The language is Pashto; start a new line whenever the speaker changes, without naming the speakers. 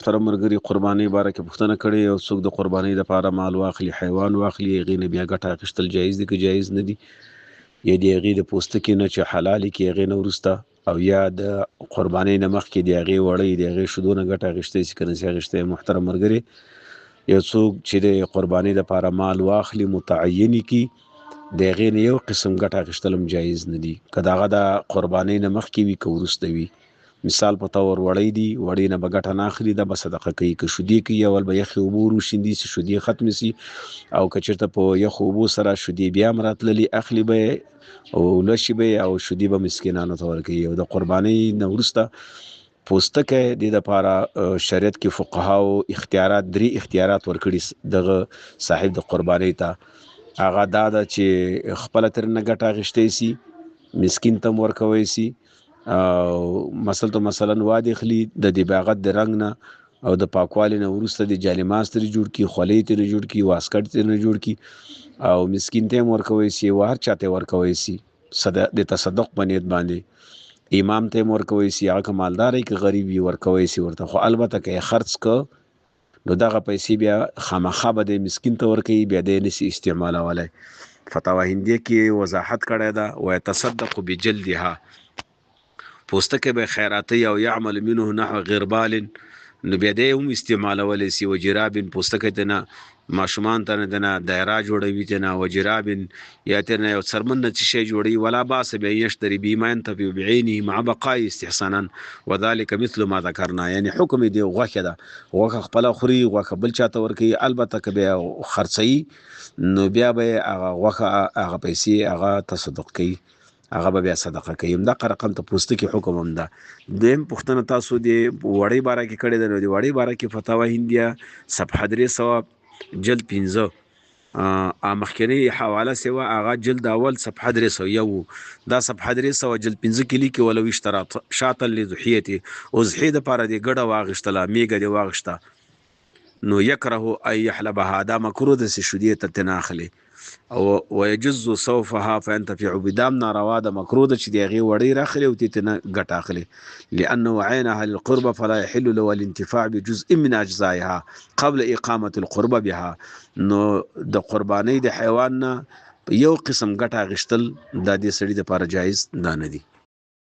محترم مرګري، قربانۍ باره کې پوښتنه کړې، یو څوک د قربانۍ لپاره مال واخلي، حیوان واخلي، هغې نه بیا ګټه اخیستل جایز دي که جایز نه دي؟ یا د هغې د پوستکي نه چې حلال کړي هغې نه وروسته، او یا د قربانۍ نه مخکې د هغې وړۍ، د هغې شیدو نه ګټه اخیستی شي که نه شي اخیستی؟ محترم مرګري، یو څوک چې د قربانۍ لپاره مال واخلي، متعین کړي، د هغې نه یو قسم ګټه اخیستل هم جایز نه دي، که د هغه د قربانۍ نه مخکې وي که وروسته وي. مثال په تور وړۍ دي، وړۍ نه به ګټه نه اخلي، دا به صدقه کوي. که شیدې کوي، اول به یخې اوبه وروشیندي چې شیدې ختمې سي، او که چېرته په یخو اوبو سره شیدې بیا هم راتللې، اخلي به یې او لوشي به یې او شیدې به مسکینانو ته ورکوي. او د قربانۍ نه وروسته پوستکی دې دپاره شریعت کې فقهاو اختیارات، درې اختیارات ورکړي دغه صاحب د قربانۍ ته. هغه دا ده چې خپله ترې نه ګټه اخیستی سي، مسکین ته هم ورکوی سي، او مثلا ته مثلا وادي خلی د دباغت د رنګ نه او د پاکوالي نه وروسته د جالماس ترې جوړ کی، خولۍ ترې جوړ کی، واسکټ ترې نه جوړ کی، او مسکین ته هم ورکوی سي، او هر چا ته ورکوی سي د تصدق په نیت باندې. امام ته هم ورکوی سي، هغه که مالدار وي که غریب وي ورکوی سي ورته. خو البته که یې خرڅ که نو دغه پیسې بیا خامخا به دی مسکین ته ورکوي، بیا دی نسي استعمالولی. فتاوا هندیه کې وضاحت کړی ده، ویتصدق بجلدها، پوستکی به خیراتوي، او یعمل منه نحو غربال، نو بیا دی هم استعمالولی سي. وجراب، پوستکی ته نه ماشومان ته نه دنه دایره جوړوي ته نه، وجراب یا ته نه یو څرمن نه څه شی جوړوي. ولا باس بأن یشتري بما ينتفع بعینه مع بقاء استحسانا وذلك مثل ما ذکرنا. یعنی حکم دی غوښه ده، غوښه خپله خوري، غوښه بل چاته ورکوي، البته که بیا خرڅوي نو بیا به یې هغه غوښه، هغه پیسې هغه تصدق کوي، هغه به بیا صدقه کوي. همدغه رقم ته پوستکي حکم هم ده. دویم پوښتنه تاسو د وړۍ باره کې کړې ده، نو د وړۍ باره کې فتاوا هندیه صفحه 300 جلد 5، مخکنۍ حواله سوه هغه جلد اول صفحه 301، دا صفحه 300 جلد 5 کې لیکي ولو اشترط شاة لضحیته، اضحیې دپاره دې ګډه واغېستله، میږه دې واغېسته، نو یکره ان یحلبها، دا مکروه ده چې شیدې ته ترې نه اخلي، او ویجز صوفها فینتفع به، دا هم ناروا ده، مکروه ده چې د هغې وړۍ راخلي او ترې نه ګټه اخلي، لأنه عینها للقربة فلا يحل له الانتفاع بجزء من اجزائها قبل اقامة القربة بها. نو د قربانۍ د حیوان نه یو قسم ګټه اخیستل دا دې سړي دپاره جایز دا نه دي.